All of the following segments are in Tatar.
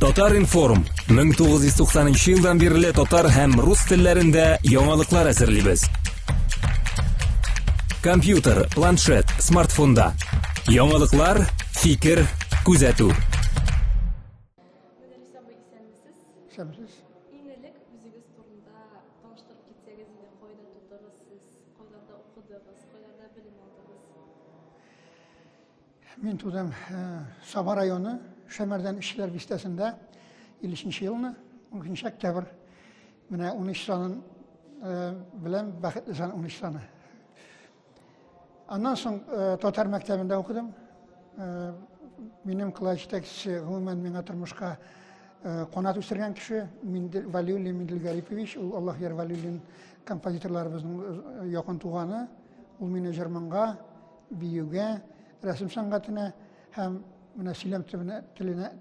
Татар-информ 1990 елдан бирле татар һәм рус телләрендә яңалыклар әзерлибез. Компьютер, планшет, смартфонда. Яңалыклар, фикер, күзәтү. Мөдәррис абый, исәнмесез? Исәнмесез. Иң элек үзегез турында таныштырып китсәгез иде, кайда тудыгыз сез, кайларда укыдыгыз, кайларда белем алдыгыз? Мин тудым Саба районы, Шәмәрдән эшчеләр бистәсендә 53 елны, 13 октябрь. Менә 13 санын беләм, бәхетле сан 13 саны. Аннан соң татар мәктәбендә укыдым. Минем класс җитәкчесе, гомумән миңа тормышка канат үстергән кеше Миндел Валиуллин Миндел Гарипович, ул Аллаһияр Валиуллин композиторларыбызның якын туганы. Ул мине җыр-моңга, биюгә, рәсем сәнгатенә һәм менә сөйләм төбенә, теленә,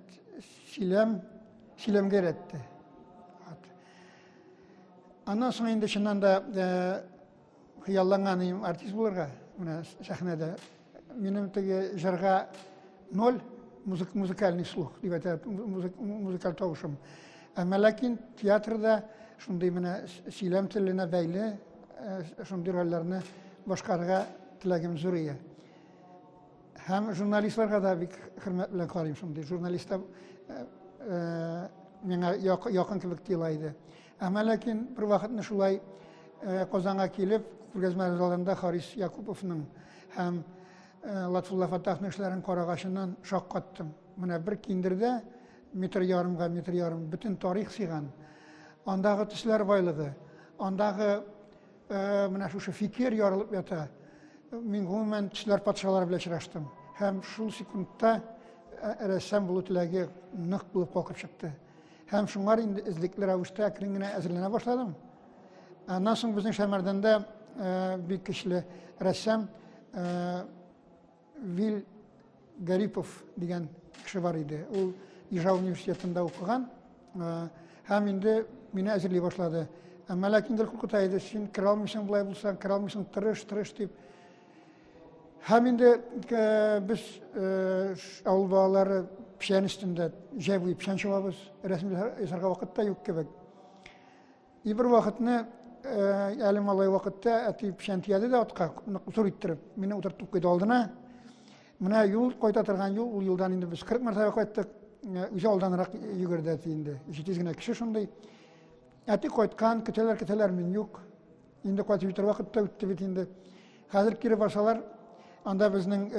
сөйләм, сөйләмгә өйрәтте. Вот. Аннан соң инде чыннан да хыялланган идем артист булырга, менә сәхнәдә. Минем теге җырга ноль музык, музыкальный слух дип әйтә, музык, музыкаль тавышым. Әмма ләкин театрда шундый менә сөйләм теленә бәйле шундый рольләрне башкарырга теләгем зур иде. Һәм журналистларга да бик хөрмәт белән карыйм шундый. Журналистлар миңа якын кебек тоела иде. Әмма ләкин бер вакытны шулай Казанга килеп, күргәзмә залында Харис Якуповның һәм Латфулла Фаттахның эшләрен карагачыннан шаккаттым. Менә бер киндердә метр ярымга метр ярым бөтен тарих сыйган. Андагы төсләр байлыгы, андагы менә шушы фикер ярылып ята. Мин гомумән төсләр патшалары белән очраштым. Һәм шул секундта рәссам булу теләге нык булып калкып чыкты. Һәм шуңар инде эзлекле рәвештә әкрен генә әзерләнә башладым. Аннан соң безнең Шәмәрдәндә бик көчле рәссам Вил Гарипов дигән кеше бар иде. Ул Ижау университетында укыган һәм инде мине әзерли башлады. Әмма ләкин гел куркыта иде, син керә алмыйсың болай булсаң, керә алмыйсың, тырыш, тырыш дип. Һәм инде без авыл балалары печән өстендә җәй буе печән чабабыз, рәсем ясарга вакыт та юк кебек. И бер вакытны әле малай вакытта әти печән төяде дә атка, зур иттереп, мине утыртып куйды алдына. Менә юл кайта торган юл, ул юлдан инде без 40 мәртәбә кайттык. Үзе алданрак йөгерде әти инде. Җитез генә кеше шундый. Әти кайткан, көтәләр, көтәләр, мин юк. Инде кайтып җитәр вакыт та үтте бит инде. Хәзер кире барсалар, анда безнең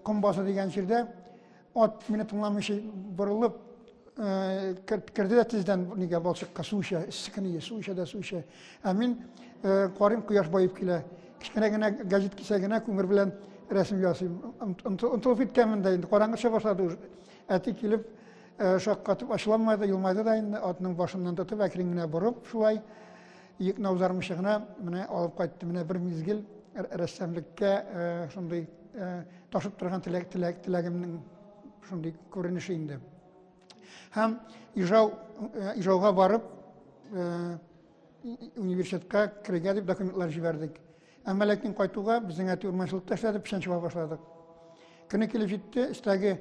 ком базы дигән җирдә ат мине тыңламыйча борылып керде дә тиздән нигә балчыкка су эчә, эссе көне су эчә дә су эчә. Ә мин карыйм, кояш баеп килә. Кечкенә генә газет кисәгенә күмер белән рәсем ясыйм. Онтылып киткәнмен дә инде, караңгы төшә башлады уже. Әти килеп шаккатып ачуланмады, елмайды да инде, атның башыннан тотып әкрен генә борып шулай Йөкне аудармыйча гына менә алып кайтты. Менә бер мизгел рәссамлеккә шундый ташып торган теләк, теләк, теләгемнең шундый күренеше инде. Һәм Ижау, Ижауга барып, университетка керергә дип документлар җибәрдек. Әмма ләкин кайтуга безнең әти урманчылыкта эшләде, печән чаба башладык. Көне килеп җитте, өстәге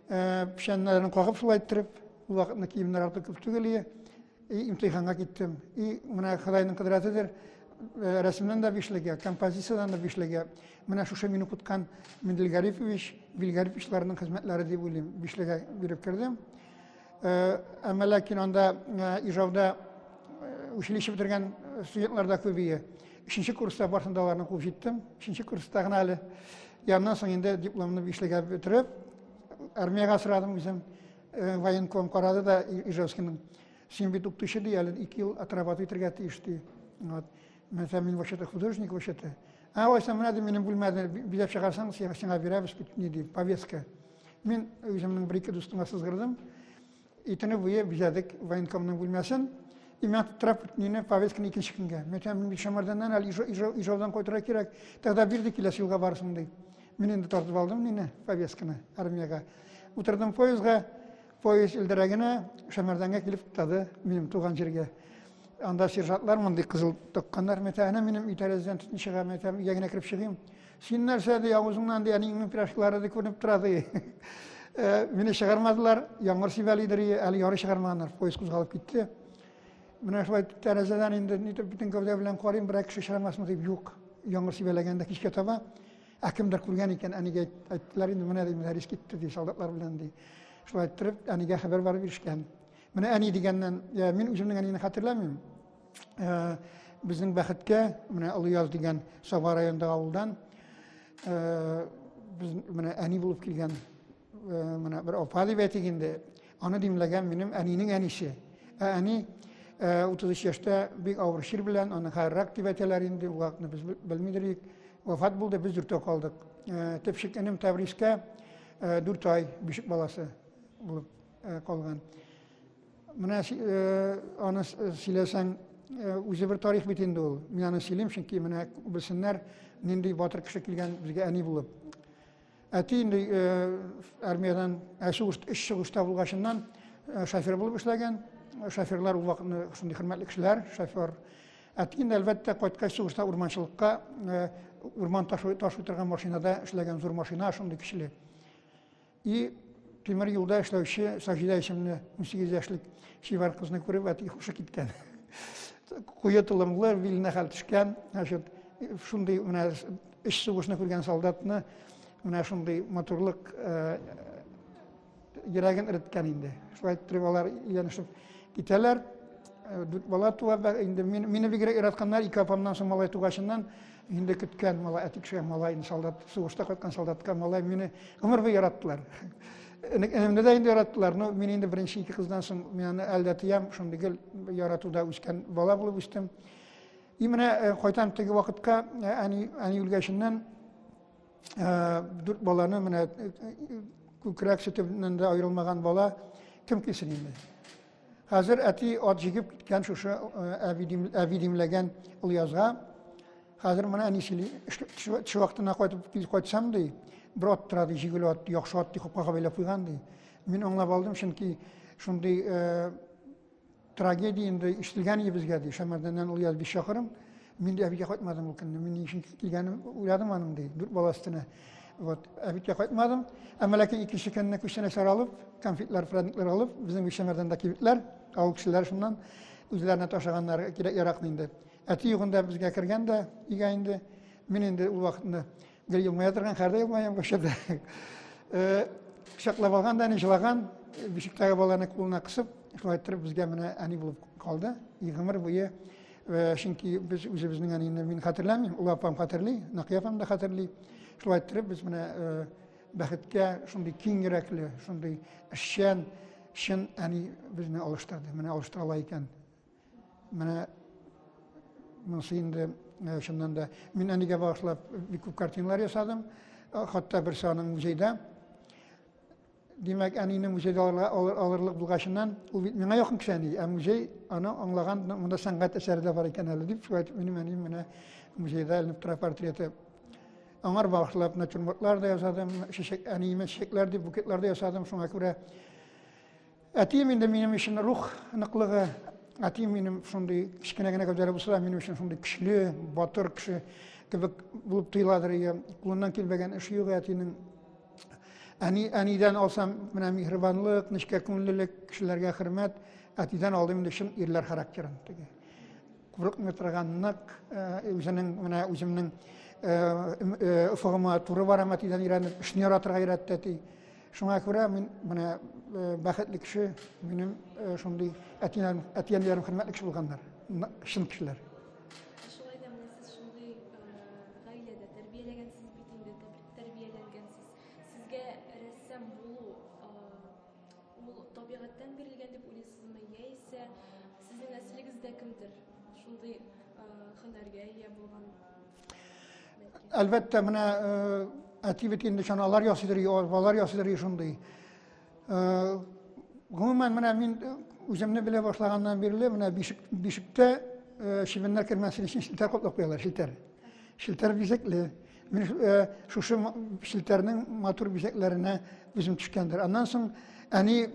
печәннәрен кагып шулай иттереп, ул вакытны киемнәр артык күп түгел иде. И имтиханга киттем. И менә Ходайның кодрәтедер, рәсемнән дә бишлегә, композициядән дә бишлегә. Менә шушы мине укыткан Миндел Гарифович, Вил Гарифовичларның хезмәтләре дип уйлыйм. Бишлегә биреп кердем. Әмма ләкин анда Ижауда училище бетергән студентлар да күп ие. Өченче курста барсын да аларны куып җиттем. Өченче курста гына әле. Яннан соң инде дипломны бишлегә бетереп, армиягә сорадым үзем. Военком карады да Ижевскийның. Син бит укытучы ди, әле 2 ел отрабатывать итәргә тиеш ди. Вот. Мәсәлән, мин вообще-то художник вообще-то. А алайса менә ди минем бүлмәне биләп чыгарсаң, сиңа бирәбез бит ни ди, повестка. Мин үземнең бер-ике дустыма сызгырдым. И төне буе бизәдек военкомның бүлмәсен. И миңа тоттырып мине повестканы икенче көнгә. Мин әйтәм, мин бит Шәмәрдәннән әле Ижаудан кайтырга кирәк. Тогда бирде, киләсе елга барасың ди. Мин инде тартып алдым мине повестканы армиягә. Утырдым поездга, поезд элдерә генә Шәмәрдәнгә килеп туктады, минем туган җиргә. Анда сержантлар мондый кызыл токканнар, мен әйтәм, әнә минем өй тәрәзәдән төтен чыга, мен әйтәм, өйгә генә кереп чыгыйм. Син нәрсә ди, авызыңнан ди, әниеңнең пирожкилары ди күренеп тора ди. Мине чыгармадылар, яңгыр сибәлидер, әле ярый чыгармаганнар, поезд кузгалып китте. Менә шулай тәрәзәдән инде нитеп бөтен гәүдә белән карыйм, берәр кеше чыгармасмы дип, юк. Яңгыр сибәләгәндә кичкә таба. Ә кемдер күргән икән, әнигә әйттеләр инде, менә ди, Мөдәррис китте ди, солдатлар белән ди. Шулай иттереп, әнигә хәбәр барып ирешкән. Менә әни дигәннән, мин үземнең әнине хәтерләмим. Безнең бәхеткә, менә Олы Яз дигән Саба районындагы авылдан без менә әни булып килгән менә бер апа дип әйтик инде. Аны димләгән минем әнинең әнисе. Ә әни 33 яшьтә бик авыр чир белән, аны хәзер рак дип әйтәләр инде, ул вакытны без белмидер идек. Вафат булды, без дүртәү калдык. Төпчек энем Тәбрискә 4 ай бишек баласы булып калган. Менә аны сөйләсәң, үзе бер тарих бит инде ул. Мин аны сөйлим, чөнки менә белсеннәр, нинди батыр кеше килгән безгә әни булып. Әти инде армиядән, сугыш, өч сугышта булгачыннан шофер булып эшләгән. Шоферлар ул вакытны шундый хөрмәтле кешеләр, шофер. Әти инде, әлбәттә, кайткач сугышта урманчылыкка, урман ташый торган машинада эшләгән, зур машина, шундый көчле. И тимер юлда эшләүче Саҗидә исемле 18 яшьлек чибәр кызны күреп, әти хушы киткән. Куе толымлы, биленә хәл төшкән, значит, шундый менә эш сугышны күргән солдатны менә шундый матурлык йөрәген эреткән инде. Шулай иттереп алар өйләнешеп китәләр. Дүрт бала туа, инде мине бигрәк яратканнар, ике апамнан соң малай тугачыннан инде көткән малай, әти кешегә малай, инде солдат, сугышта кайткан солдатка малай, мине гомер буе яраттылар. Энемне дә инде яраттылар, но мин инде беренче ике кыздан соң мин аны әле дә тоям, шундый гел яратуда үскән бала булып үстем. И менә кайтам теге вакытка, әни, әни үлгәченнән дүрт баланы менә күкрәк сөтеннән дә аерылмаган бала кем килсен инде? Хәзер әти ат җигеп киткән шушы әби димләгән Олъязга. Хәзер менә әни сөйли, төш вакытына кайтып кайтсам ди, бер ат тора ди, җигүле ат, яхшы ат ди, капкага бәйләп куйган ди. Мин аңлап алдым, чөнки шундый трагедия инде ишетелгән иде безгә ди, Шәмәрдәннән Олъяз 5 чакрым. Мин дә әбигә кайтмадым ул көнне. Мин ни өчен килгәнем уйладым аның ди, дүрт бала өстенә. Вот, әбигә кайтмадым. Әмма ләкин икенче көнне күчтәнәчләр алып, конфетлар, прәннекләр алып, безнең Шәмәрдәндә кибетләр, авыл кешеләре шуннан үзләренә ташыганнар кирәк-яракны инде. Әти югында безгә кергән дә өйгә инде. Мин инде ул вакытны гел елмая торган, хәзер дә елмаям башта. Кочаклап алган да, әни җылаган, бишектәге баланы кулына кысып, шулай иттереп безгә менә әни булып калды. И гомер буе, чөнки без үзебезнең әнине мин хәтерләмим, олы апам хәтерли, Нәкыя апам да хәтерли. Шулай иттереп без менә бәхеткә шундый киң йөрәкле, шундый эшчән, чын әни безне алыштырды. Менә алыштыра ала икән. Менә монысы инде чыннан да мин әнигә багышлап бик күп картиналар ясадым. Хатта берсе аның музейда. Димәк, әнине музейда алырлык булгачыннан, ул бит миңа якын кеше әни, ә музей аны аңлаган, монда сәнгать әсәре дә бар икән әле дип, шулай итеп минем әнием менә музейда эленеп тора портреты. Аңар багышлап натюрмортлар да ясадым, чәчәк, әниемә чәчәкләр дип букетлар да ясадым, шуңа күрә әтием инде минем өчен рух ныклыгы, әтием минем шундый кечкенә генә гәүдәле булса да, минем өчен шундый көчле, батыр кеше кебек булып тоеладыр. Кулыннан килмәгән эш юк әтинең. Әни, әнидән алсам, менә миһербанлык, нечкә күңеллелек, кешеләргә хөрмәт, әтидән алдым инде чын ирләр характерын. Теге курыкмый торган нык, үзенең менә үземнең офыгыма туры барам әтидән өйрәнеп, эшне яратырга өйрәтте әти. Шуңа күрә мин менә бәхетле кеше, минем шундый әти-әниләрем хөрмәтле кеше булганнар, чын кешеләр. Шулай да менә сез шундый гаиләдә тәрбияләгәнсез бит инде, тәрбияләнгәнсез. Сезгә рәссам булу ул табигатьтән бирелгән дип уйлыйсызмы, яисә сезнең нәселегездә кемдер шундый һөнәргә ия булган? Әлбәттә, менә әти бит инде чаналар ясыйдыр, арбалар ясыйдыр шундый. Гомумән, менә мин үземне белә башлаганнан бирле, менә бишектә чебеннәр кермәсен өчен челтәр каплап куялар, челтәр. Челтәр бизәкле. Мин шушы челтәрнең матур бизәкләренә үзем төшкәндер. Аннан соң әни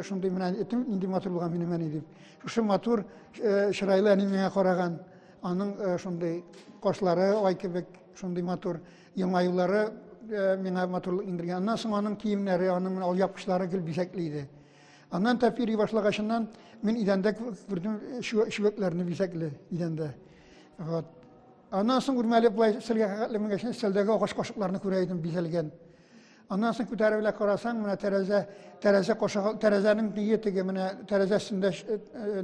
шундый менә әйттем, нинди матур булган минем әни дип. Шушы матур чырайлы әни миңа караган. Аның шундый кашлары ай кебек, шундый матур елмаюлары миңа матурлык иңдергән. Аннан соң аның киемнәре, аның алъяпкычлары гел бизәкле иде. Аннан тәп йөри башлагачыннан мин идәндә күрдем чүәкләрне бизәкле идәндә. Вот. Аннан соң үрмәлеп болай өстәлгә хәтле менгәч, өстәлдәге агач кашыкларны күрә идем бизәлгән. Аннан соң күтәреп элә карасаң, менә тәрәзә, тәрәзә кашыгы, тәрәзәнең ние теге менә тәрәзә өстендә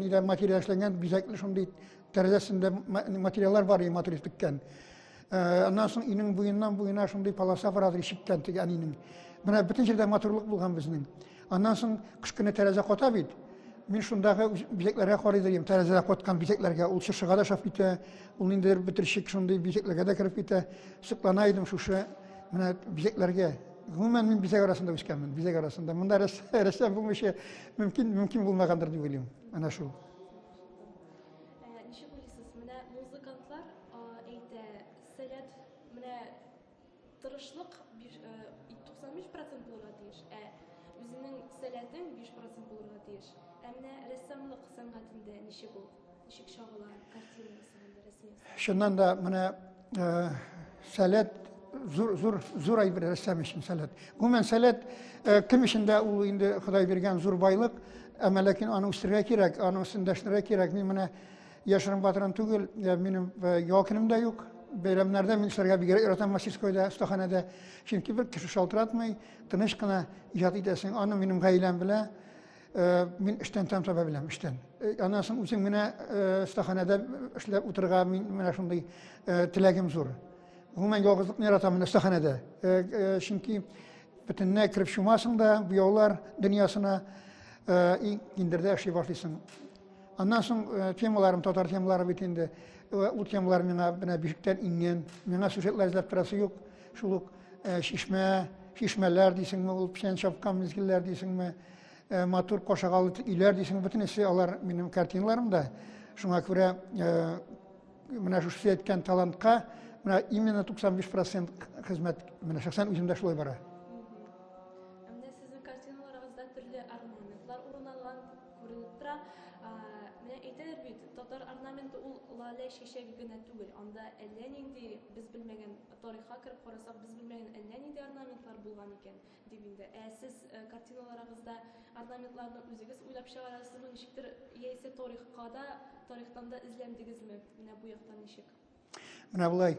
нидә материал эшләнгән, бизәкле шундый тәрәзә өстендә материаллар бар, матур итеп теккән. Аннан соң өйнең буеннан буена шундый полоса барадыр ишектән теге әнинең. Менә бөтен җирдә матурлык булган безнең. Аннан соң кыш көне тәрәзә ката бит. Мин шундагы бизәкләргә карый дим, тәрәзәдә каткан бизәкләргә. Ул чыршыга да шап китә, ул ниндидер бөтерчек шундый бизәкләргә дә кереп китә. Соклана идем шушы менә бизәкләргә. Гомумән мин бизәк арасында үскәнмен, бизәк арасында. Монда рәссам булмыйча мөмкин, мөмкин булмагандыр дип уйлыйм. Әнә шул. Ә, ничек уйлыйсыз, менә музыкантлар әйтә, сәләт менә тырышлык 95 процент булырга тиеш, ә үзеңнең сәләтең 5 процент булырга тиеш. Ә менә рәссамлык сәнгатендә ничек ул? Ничек чагыла картина ясаганда, рәсем ясаганда? Чыннан да менә сәләт зур зур зур әйбер рәссам өчен сәләт. Гомумән сәләт кем өчен дә ул инде Ходай биргән зур байлык, әмма ләкин аны үстерергә кирәк, аның өстендә эшләргә кирәк. Мин менә яшерен батырын түгел, минем ял көнем дә юк. Бәйрәмнәрдә мин эшләргә бигрәк яратам мастерскойда, остаханәдә. Чөнки бер кеше шалтыратмый, тыныч кына иҗат итәсең. Аны минем гаиләм белә. Мин эштән тәм таба беләм, эштән. Аннан соң үзем генә остаханәдә эшләп утырырга мин менә шундый теләгем зур. Гомумән ялгызлыкны яратам мин остаханәдә. Чөнки бөтенләй кереп чумасың да буяулар дөньясына, киндердә эшли башлыйсың. Аннан соң темаларым, татар темалары бит инде. Ул темалар миңа менә бишектән иңгән. Миңа сюжетлар эзләп торасы юк. Шул ук чишмә, чишмәләр дисеңме, ул печән чапкан мизгелләр дисеңме, матур кашагалы өйләр дисеңме, бөтенесе алар минем картиналарымда. Шуңа күрә менә шушы сез әйткән талантка менә именно 95% хезмәт менә шәхсән үземдә шулай бара. Ә менә сезнең картиналарыгызда төрле орнаментлар урын алган күренеп тора. Менә әйтәләр бит, татар орнаменты ул лалә чәчәге генә түгел. Анда әллә нинди без белмәгән тарихка кереп карасак, без белмәгән әллә нинди орнаментлар булган икән, дип инде. Ә сез картиналарыгызда орнаментларны үзегез уйлап чыгарасызмы, ничектер, яисә тарихка да, тарихтан да эзләндегезме? Менә бу яктан ничек? Менә болай.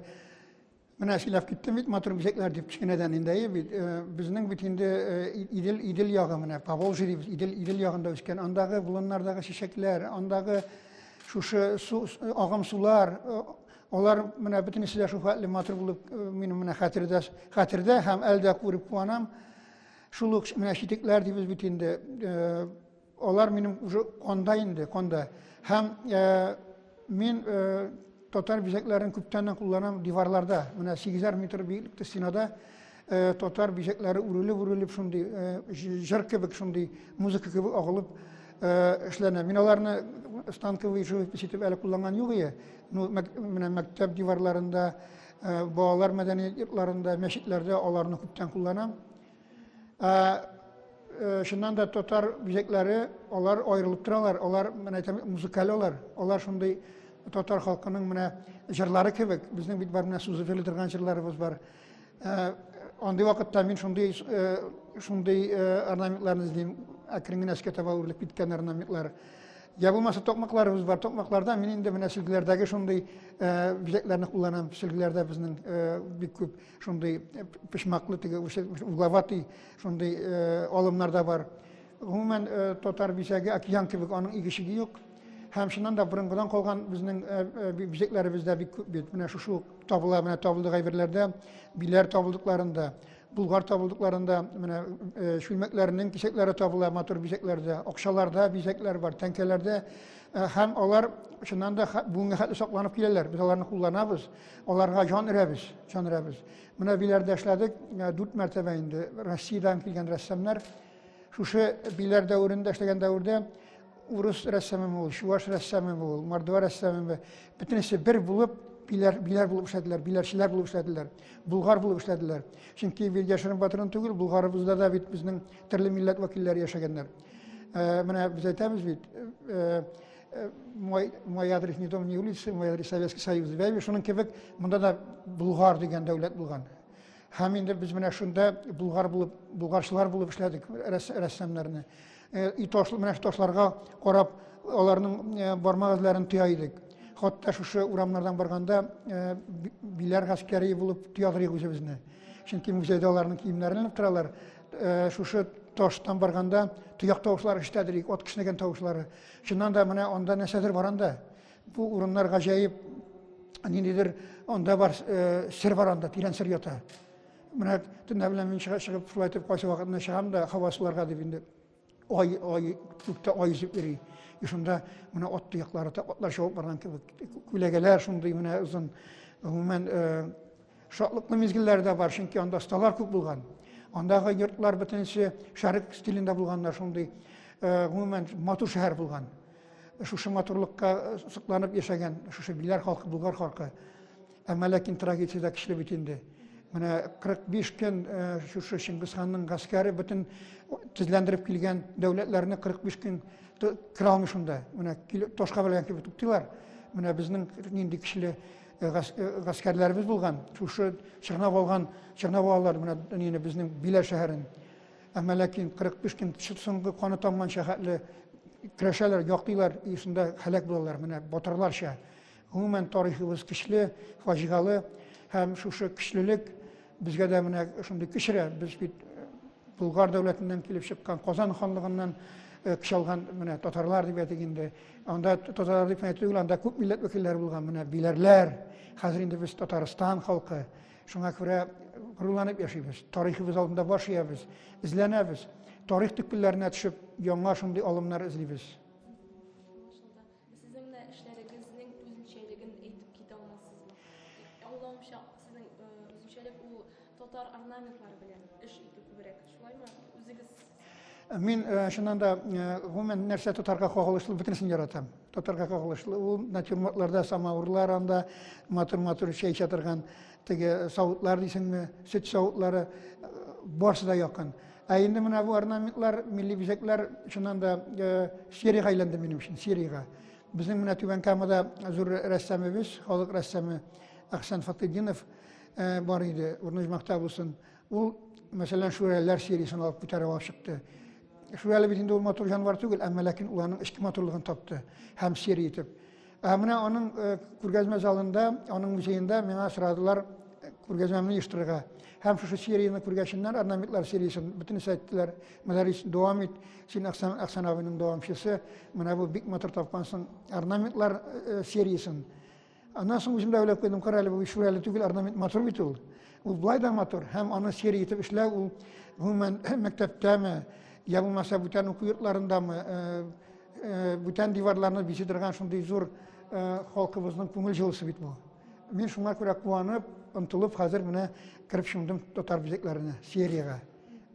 Менә сөйләп киттем бит, матур бизәкләр дип кечкенәдән инде, әйе бит. Безнең бит инде Идел, Идел ягы менә, Поволжье дибез, Идел, Идел ягында үскән. Андагы болыннардагы чәчәкләр, андагы шушы су, агым сулар, алар менә бөтенесе дә шул хәтле матур булып минем менә хәтердә, хәтердә һәм әле дә күреп куанам. Шул ук менә читекләр дибез бит инде. Алар минем уже канда инде, канда. Һәм мин татар бизәкләрен күптәннән кулланам диварларда. Менә 8 метр биеклектә стенада татар бизәкләре үрелеп-үрелеп шундый җыр кебек, шундый музыка кебек агылып эшләнә. Мин аларны станковый живопись итеп әле кулланган юк ие. Ну, менә мәктәп диварларында, балалар мәдәният йортларында, мәчетләрдә аларны күптән кулланам. Чыннан да татар бизәкләре, алар аерылып торалар, алар, менә әйтәм, музыкаль алар. Алар шундый татар халкының менә җырлары кебек. Безнең бит бар менә сузып җырлый торган җырларыбыз бар. Андый вакытта мин шундый шундый орнаментларны эзлим, әкрен генә өскә таба үрелеп киткән орнаментлар. Я булмаса токмакларыбыз бар. Токмакларда мин инде менә сөлгеләрдәге шундый бизәкләрне кулланам. Сөлгеләрдә безнең бик күп шундый почмаклы теге угловатый шундый алымнар да бар. Гомумән, татар бизәге океан кебек, аның иге-чиге юк. Һәм чыннан да борынгыдан калган безнең бизәкләребез дә бик күп бит. Менә шушы ук табыла, менә табылдык әйберләрдә, биләр табылдыкларында, Болгар табылдыкларында менә чүлмәкләрнең кисәкләре табыла, матур бизәкләрдә, акчаларда бизәкләр бар, тәңкәләрдә. Һәм алар чыннан да бүгенге хәтле сакланып киләләр. Без аларны кулланабыз. Аларга җан өрәбез, җан өрәбез. Менә Биләрдә эшләдек, 4 мәртәбә инде Россиядән килгән рәссамнар. Шушы Биләр дәверендә эшләгән дәвердә урыс рәссамымы ул, чуваш рәссамымы ул, мордва рәссамымы, бөтенесе бер булып Биләр, биләр булып эшләделәр, биләрчеләр булып эшләделәр, булгар булып эшләделәр. Чөнки бер яшерен батырын түгел, Булгарыбызда да бит безнең төрле милләт вәкилләре яшәгәннәр. Менә без әйтәбез бит, мой, мой адрес не дом, не улица, мой адрес Советский Союз. Бәйбе шуның кебек монда да Булгар дигән дәүләт булган. Һәм инде без менә шунда булгар булып, булгарчылар булып эшләдек рәссамнарны. И ташлы менә ташларга карап, аларның бармак эзләрен тоя идек. Хатта шушы урамнардан барганда Биләр гаскәри булып тоядыр идек үзебезне. Чөнки музейда аларның киемнәрен элеп торалар. Шушы таштан барганда тояк тавышлары ишетәдер идек, ат кешнәгән тавышлары. Чыннан да менә анда нәрсәдер бар анда. Бу урыннар гаҗәеп, ниндидер анда бар э, сер бар анда, тирән сер ята. Менә төнлә белән мин чыга чыгып шулай итеп кайсы вакытны чыгам да һава суларга дип инде ай ай күктә ай йөзеп йөри. И шунда менә ат тояклары, атлар чабып барган кебек, күләгәләр шундый менә озын. Гомумән, э, шатлыклы мизгелләр дә бар, чөнки анда осталар күп булган. Андагы йортлар бөтенесе шәрык стилендә булганнар, шундый, э, гомумән, матур шәһәр булган. Шушы матурлыкка сокланып яшәгән шушы Биләр халкы, Болгар халкы. Әмма ләкин трагедия дә көчле бит инде. Менә 45 көн шушы Чингисханның гаскәре бөтен тезләндереп килгән дәүләтләрне 45 көн керә алмый шунда. Менә ташка бәйләгән кебек туктыйлар. Менә безнең нинди көчле гаскәрләребез булган, шушы чорнап алган, чорнап алалар менә нинди безнең Биләр шәһәрен. Әмма ләкин 45 көн соңгы каны тамганча хәтле көрәшәләр, яктыйлар, и шунда һәлак булалар, менә батырларча. Гомумән, тарихыбыз көчле, фаҗигалы һәм шушы көчлелек безгә дә менә шундый көч өрә. Без бит э, Болгар дәүләтеннән килеп чыккан, Казан ханлыгыннан э, көч алган менә татарлар дип әйтик инде. Анда татарлар дип кенә түгел, анда күп милләт вәкилләре булган, менә биләрләр. Хәзер инде без Татарстан халкы. Шуңа күрә горурланып яшибез, тарихыбыз алдында баш иябез, эзләнәбез, тарих төпкелләренә төшеп, яңа шундый алымнар эзлибез. Сезнең менә эшләрегезнең үзенчәлеген әйтеп китә алмассызмы? Аңлавымча, сезнең үзенчәлек ул татар орнаментлары белән эш итү күбрәк. Шулаймы? Үзегез Мин чыннан да гомумән нәрсә татарга кагылышлы бөтенесен яратам. Татарга кагылышлы. Ул натюрмортларда самавырлар анда матур-матур чәй эчә торган теге савытлар дисеңме, сөт савытлары барысы да якын. Ә инде менә бу орнаментлар, милли бизәкләр чыннан да сериягә әйләнде минем өчен, сериягә. Безнең менә Түбән Камада зур рәссамыбыз, халык рәссамы Әхсән Фатыйдинов бар иде, урыны оҗмахта булсын. Ул, мәсәлән, шүрәлеләр сериясен алып күтәреп алып чыкты. Шүрәле бит инде ул матур җанвар түгел, әмма ләкин ул аның эчке матурлыгын тапты һәм серия итеп. Ә менә аның э, күргәзмә залында, аның музеенда миңа сорадылар э, күргәзмәмне оештырырга. Һәм шушы серияне күргәченнән, орнаментлар сериясен бөтенесе әйттеләр, Мөдәррис, дәвам ит, син Әхсән, Әхсән абыйның дәвамчысы, менә бу бик матур тапкансың орнаментлар э, сериясен. Аннан соң үзем дә уйлап куйдым, кара әле, бу шүрәле түгел, орнамент матур бит ул. Ул болай да матур, һәм аны серия итеп эшләү ул гомумән мәктәптәме, я булмаса бүтән уку йортларындамы, э, э, бүтән диварларны бизи торган шундый зур э, халкыбызның күңел җылысы бит бу. Мин шуңа күрә куанып, омтылып хәзер менә кереп чумдым татар бизәкләренә, сериягә.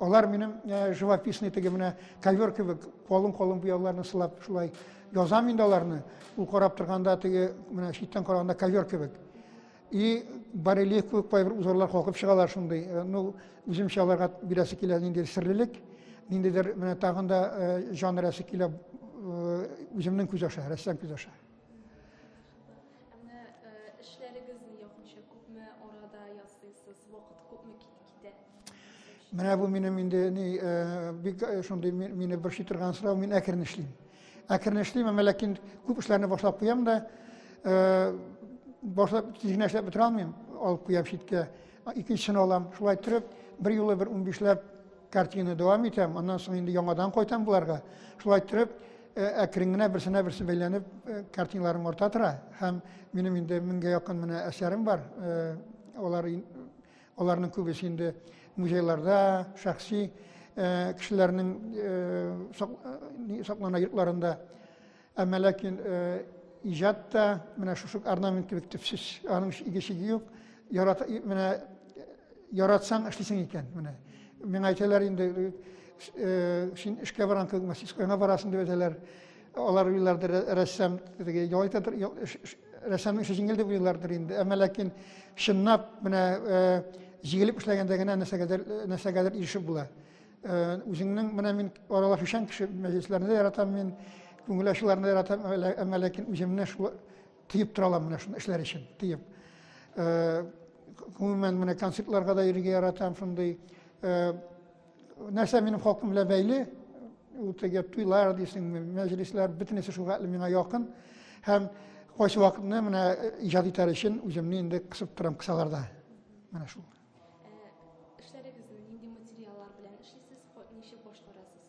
Алар минем э, живописный теге менә ковер кебек калын-калын буяуларны сылап шулай язам инде аларны. Ул карап торганда теге менә читтән караганда ковер кебек. И барельеф кебек кайбер узорлар калкып чыгалар шундый. Э, ну, үземчә аларга бирәсе килә ниндидер серлелек, ниндидер менә тагын да э, җан өрәсе килә үземнең күз аша, рәссам күз аша. Ә менә эшләрегезне якынча күпме арада ясыйсыз, вакыт күпме китә? Менә бу минем инде ни бик шундый мине борчый торган сорау, мин әкрен эшлим. Әкрен эшлим, әмма ләкин күп эшләрне башлап куям да, башлап тиз генә эшләп бетерә алмыйм, алып куям читкә, икенчесен алам. Шулай торып, бер юлы бер 15ләп картина дәвам итәм, аннан соң инде яңадан кайтам боларга. Шулай торып, әкрен генә берсенә берсе бәйләнеп картиналарым арта тора. Һәм минем инде меңгә якын менә әсәрем бар. Алар аларның күбесе инде музейларда, шәхси кешеләрнең саклана йортларында. Әмма ләкин иҗат та менә шушы орнамент кебек төпсез, аның иге-чиге юк. Ярата, менә яратсаң эшлисең икән. Менә миңа әйтәләр инде, син эшкә барган кебек мастерскойга барасың дип әйтәләр. Алар уйлардыр, рәссам теге ял итә рәссамның эше җиңел дип уйлардыр инде. Әмма ләкин чынлап менә җигелеп эшләгәндә генә нәрсәгәдер нәрсәгәдер ирешеп була. Үзеңнең менә мин аралашучан кеше, мәҗлесләрне дә яратам мин, күңел ачуларны да яратам, әмма ләкин үземне шул тыеп тора алам менә шуны эшләр өчен, тыеп. Гомумән, менә концертларга да йөрергә яратам, шундый. Нәрсә минем халкым белән бәйле, ул теге туйлар дисеңме, мәҗлесләр, бөтенесе шуга әле миңа якын. Һәм кайсы вакытны менә иҗат итәр өчен үземне инде кысып торам кысаларда. Менә шул. Эшләрегезне нинди материаллар белән эшлисез, ничек башкарасыз?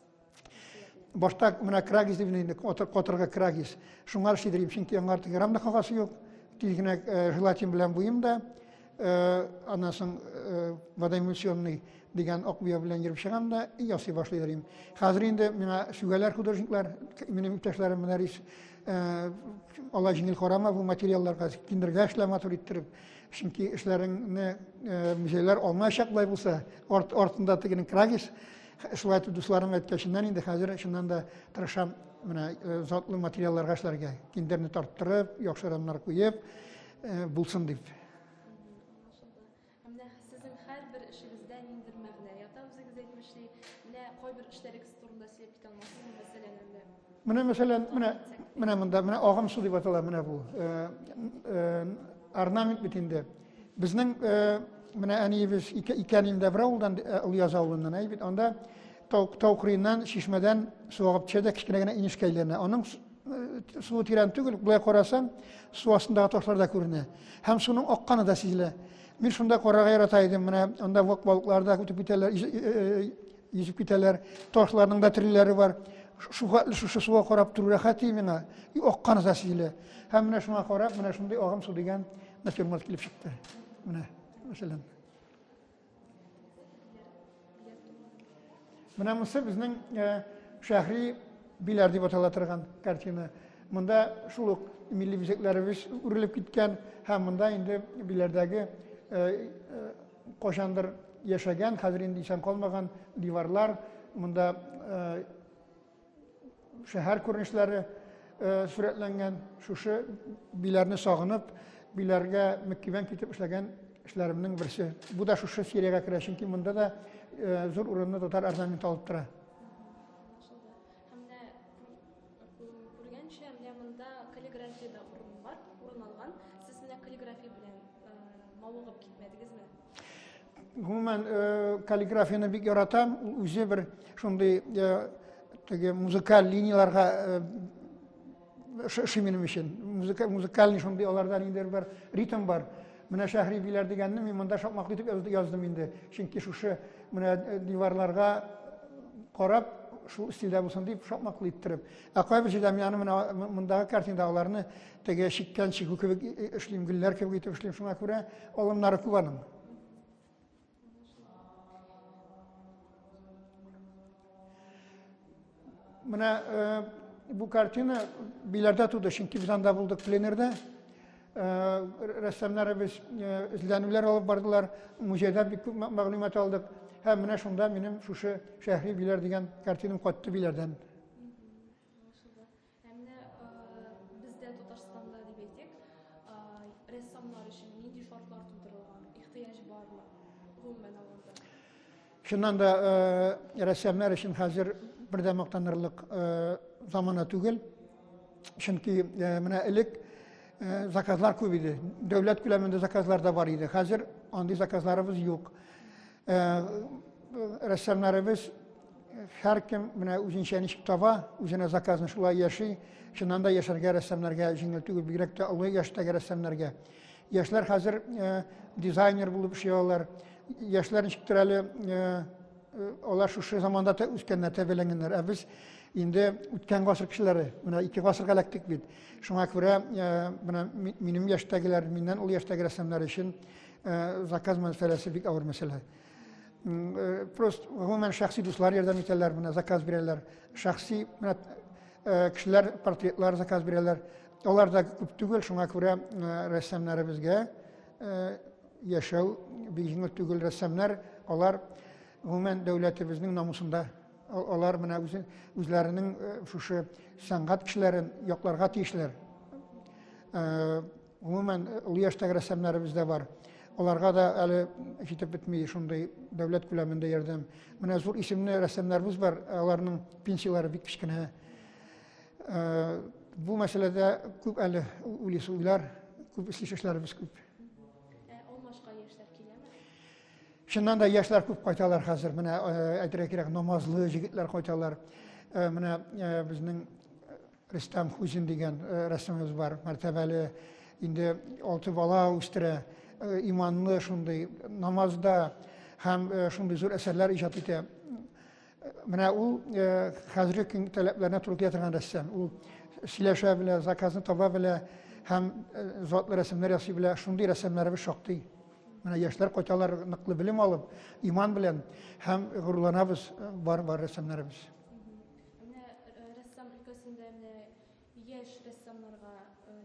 Башта менә крагис дип инде катыргы крагис. Шуңар эшлидер, чөнки аңар теге рамда кагасы юк. Тиз генә желатин белән буйым да, аннан соң водоэмульсионный дигән ак буяу белән йөреп чыгам да ясый башлыйдыр идем. Хәзер инде миңа сүгәләр художниклар, минем иптәшләрем менә рис, алай җиңел карама бу материалларга, киндергә эшлә матур иттереп. Чөнки эшләреңне музейлар алмаячак болай булса, артында тегенең крагис. Шулай итеп дусларым әйткәченнән инде хәзер чыннан да тырышам менә затлы материалларга эшләргә. Киндерне тарттырып, яхшы рамнар куеп, булсын дип. Менә сезнең һәрбер эшегездә ниндидер мәгънә ята, үзегез әйтмешли. Менә кайбер эшләрегез турында сөйләп китә алмассызмы, мәсәлән, әллә? Менә мәсәлән, менә менә монда менә агым су дип атала менә бу. Орнамент бит инде. Безнең менә әниебез ике әнием дә бер авылдан, Олыяз авылыннан, әй бит анда тау, тау кырыеннан чишмәдән су агып төшә дә кечкенә генә инешкә әйләнә. Аның суы тирән түгел, болай карасаң, су астындагы ташлар да күренә. Һәм суның акканы да сизелә. Мин шунда карарга ярата идем, менә анда вак балыклар да үтеп китәләр, йөзеп китәләр, ташларның да төрлеләре бар. Шуга шушы суга карап тору рәхәт миңа, акканы да сизелә. Һәм менә шуңа карап, менә шундый агым су дигән натюрморт килеп чыкты. Менә, мәсәлән. Менә монысы безнең Шәһри Биләр дип атала торган картина. Монда шул ук милли бизәкләребез үрелеп киткән һәм монда инде Биләрдәге кайчандыр яшәгән, хәзер инде исән калмаган диварлар, монда шәһәр күренешләре сурәтләнгән. Шушы Биләрне сагынып, Биләргә мөкибән китеп эшләгән эшләремнең берсе. Бу да шушы сериягә керә, чөнки монда да зур урынны татар орнаменты алып тора. Һәм менә күргәнчә, менә монда каллиграфия дә урын бар, урын алган. Сез менә каллиграфия белән мавыгып китмәдегезме? Гомумән, каллиграфияне бик яратам. Ул үзе бер шундый теге музыкаль линияләргә ошый минем өчен. Музыка, музыкальный шундый аларда ниндидер бер ритм бар. Менә Шәһри Биләр дигәнне мин монда шакмаклы итеп яздым инде. Чөнки шушы менә диварларга карап, шул стильдә булсын дип шакмаклы иттереп. Ә кайбер җирдә мин аны менә мондагы картинада аларны теге чиккән чигү кебек эшлим, гөлләр кебек итеп эшлим. Шуңа күрә алымнары күп аның. Менә бу картина Биләрдә туды, чөнки без анда булдык пленэрда. Рәссамнарыбыз эзләнүләр алып бардылар, музейда бик күп мәгълүмат алдык. Һәм менә шунда минем шушы Шәһри Биләр дигән картинам кайтты Биләрдән. Ә менә бездә Татарстанда дип әйтик, рәссамнар өчен нинди шартлар тудырылган, ихтыяҗ бармы, гомумән алганда? Чыннан да рәссамнар өчен хәзер бер дә мактанырлык замана түгел. Чөнки менә элек заказлар күп иде. Дәүләт күләмендә заказлар да бар иде. Хәзер андый заказларыбыз юк. Рәссамнарыбыз һәркем менә үзенчә ничек таба, үзенә заказны шулай яши. Чыннан да яшәргә рәссамнарга җиңел түгел, бигрәк тә олы яшьтәге рәссамнарга. Яшьләр хәзер дизайнер булып эшли алалар. Яшьләр ничектер әле алар шушы заманда та үскәннәр, тәрбияләнгәннәр. Ә без инде үткән гасыр кешеләре, менә 2 гасырга эләктек бит. Шуңа күрә менә минем яшьтәгеләр, миннән олы яшьтәге рәссамнар өчен заказ мәсьәләсе бик авыр мәсьәлә. Просто гомумән шәхси дуслар ярдәм итәләр, менә заказ бирәләр. Шәхси менә кешеләр портретлар заказ бирәләр. Алар да күп түгел, шуңа күрә рәссамнарыбызга яшәү бик җиңел түгел. Рәссамнар алар гомумән дәүләтебезнең намусында. Алар менә үзләренең шушы сәнгать кешеләрен якларга тиешләр. Гомумән, олы яшьтәге рәссамнарыбыз да бар. Аларга да әле җитеп бетми шундый дәүләт күләмендә ярдәм. Менә зур исемле рәссамнарыбыз бар, аларның пенсияләре бик кечкенә. Бу мәсьәләдә күп әле уйлыйсы уйлар, күп эшлисе эшләребез күп. Ә алмашка яшьләр Чыннан да яшьләр күп кайталар хәзер. Менә әйтергә кирәк, намазлы җегетләр кайталар. Менә безнең Рөстәм Хуҗин дигән рәссамыбыз бар, мәртәбәле, инде алты бала үстерә, иманлы шундый, намазда һәм шундый зур әсәрләр иҗат итә. Менә ул хәзерге көн таләпләренә туры килә торган рәссам. Ул сөйләшә белә, заказны таба белә һәм затлы рәсемнәр ясый белә. Шундый рәссамнарыбыз шактый. Менә яшьләр кайталар ныклы белем алып, иман белән һәм горурланабыз бар бар рәссамнарыбыз. Менә рәссам өлкәсендә менә яшь рәссамнарга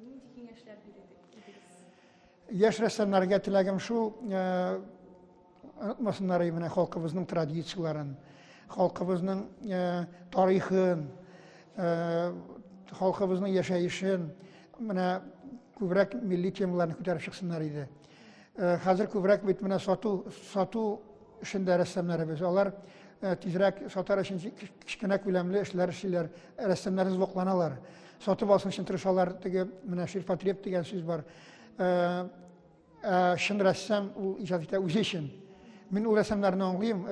нинди киңәшләр бирер идегез? Яшь рәссамнарга теләгем шул, онытмасыннар менә халкыбызның традицияләрен, халкыбызның тарихын, халкыбызның яшәешен, менә күбрәк милли темаларны күтәреп чыксыннар иде. Хәзер күбрәк бит менә сату, сату эшендә рәссамнарыбыз. Алар тизрәк сатар өчен кечкенә күләмле эшләр эшлиләр, рәссамнарыбыз вакланалар. Сатып алсын өчен тырышалар, теге менә ширпотреб дигән сүз бар. Ә чын рәссам ул иҗат итә үзе өчен. Мин ул рәссамнарны аңлыйм,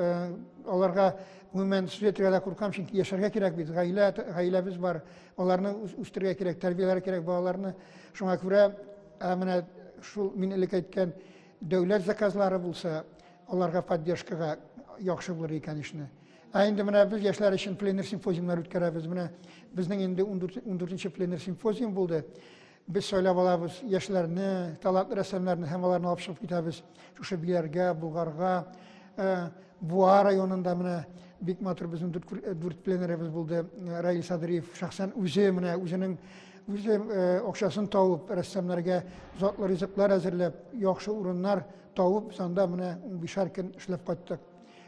аларга гомумән сүз әйтергә дә куркам, чөнки яшәргә кирәк бит, гаилә, гаиләбез бар, аларны үстерергә кирәк, тәрбияләргә кирәк балаларны. Шуңа күрә, ә менә шул мин элек әйткән дәүләт заказлары булса, аларга поддержкага яхшы булыр икән эшне. Ә инде менә без яшьләр өчен пленер симпозиумнар үткәрәбез. Менә безнең инде 14 пленер симпозиум булды. Без сайлап алабыз яшьләрне, талантлы рәссамнарны һәм аларны алып чыгып китәбез. Шушы Биләргә, Булгарга, э, Буа районында менә бик матур безнең дүрт пленерыбыз булды. Э, Раил Садриев шәхсән үзе менә үзенең үзе э, акчасын табып рәссамнарга затлы ризыклар әзерләп, яхшы урыннар табып, без анда менә 15 көн эшләп кайттык.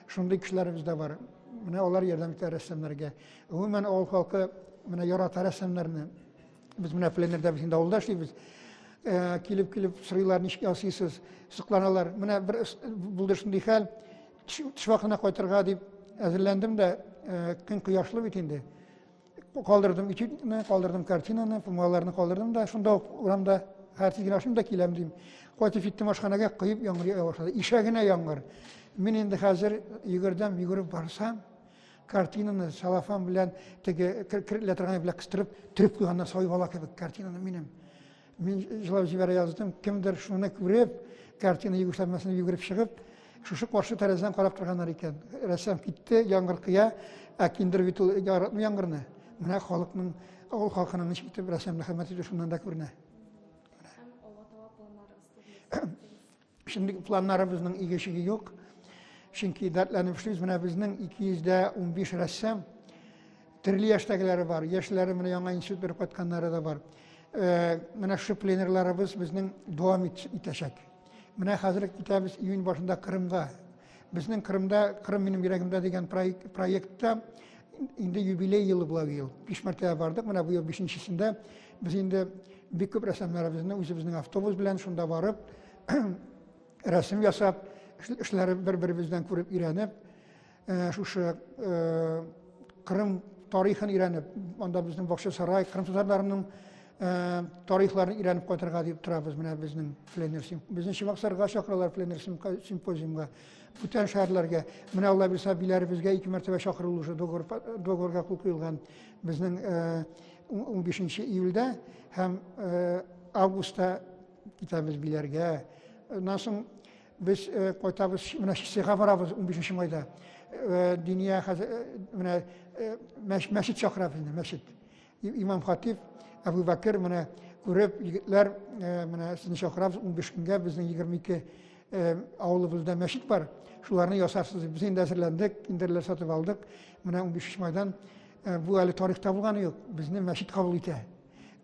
Шундый кешеләребез дә бар. Менә алар ярдәм итә рәссамнарга. Гомумән авыл халкы менә ярата рәссамнарны. Без менә пленерда без инде авылда эшлибез. Э, килеп-килеп сорыйлар, ничек ясыйсыз, сокланалар. Менә бер булды шундый хәл, төш вакытына кайтырга дип әзерләндем дә, э, көн кояшлы бит инде. Калдырдым этюдны, калдырдым картинаны, пумаларны калдырдым да, шунда ук урамда хәзер тиз генә ашыйм да киләм дим. Кайтып җиттем ашханәгә, коеп яңгыр ява башлады. Ишәгенә яңгыр. Мин инде хәзер йөгердем, йөгереп барсам, Картинаны салафан белән теге керелә торган белән кыстырып, төреп куйганнар сабый бала кебек картинаны минем. Мин җылап җибәрә яздым. Кемдер шуны күреп, картина югышланмасын йөгереп чыгып, шушы каршы тәрәзәдән карап торганнар икән. Рәссам китте, яңгыр кыя, ә киндер бит ул яратмый яңгырны. Менә халыкның, авыл халкының ничек итеп рәссамны хөрмәт итүе шуннан да күренә. Һәм алга таба планнарыгыз турында Чөнки планнарыбызның иге-чиге юк. Чөнки дәртләнеп эшлибез. Менә безнең 215 рәссам төрле яшьтәгеләре бар. Яшьләре менә яңа институт биреп кайтканнары да бар. Э, менә шушы пленерларыбыз безнең дәвам итәчәк. Менә хәзер китәбез июнь башында Кырымга. Безнең Кырымда Кырым минем йөрәгемдә дигән проектта инде юбилей елы була быел. 5 мәртәбә бардык. Менә бу ел бишенчесендә без инде бик күп рәссамнарыбызны үзебезнең автобус белән шунда барып рәсем ясап, эшләре бер-беребездән күреп өйрәнеп, э, шушы э, Кырым тарихын өйрәнеп, анда безнең Бакчасарай, Кырым татарларының э, тарихларын өйрәнеп кайтырга дип торабыз менә безнең пленер безнең Чебоксарга чакыралар пленер симпозиумга, бүтән шәһәрләргә. Менә Алла бирсә, Биләребезгә ике мәртәбә чакырылу уже договор, договорга кул куелган безнең 15 июльдә һәм августта Китәбез Биләргә. Аннан соң без э, кайтабыз, менә Чистайга барабыз 15 майда. Э, Диния хәзер э, менә мәчет чакыра безне, мәчет. Имам хатиб Әбу Бәкер менә күреп, егетләр, менә сезне чакырабыз 15 көнгә, безнең 22 авылыбызда мәчет бар. Шуларны ясарсыз. Без инде әзерләндек, киндерләр сатып алдык. Менә 15 майдан бу әле тарихта булганы юк. Безне мәчет кабул итә.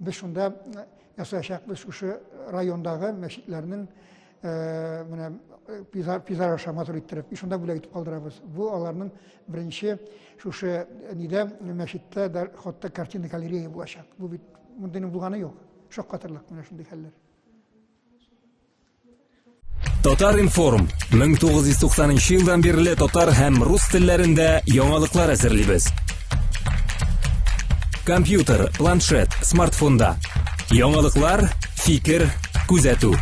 Без шунда ясаячакбыз шушы райондагы мәчетләрнең менә пейзаж аша матур иттереп, и шунда бүләк итеп калдырабыз. Бу аларның беренче шушы нидә мәчеттә дә хатта картина галерея булачак. Бу бит мондыйның булганы юк. Шаккатырлык менә шундый хәлләр. Татар-информ 1990 елдан бирле татар һәм рус телләрендә яңалыклар әзерлибез. Компьютер, планшет, смартфонда. Яңалыклар, фикер, күзәтү.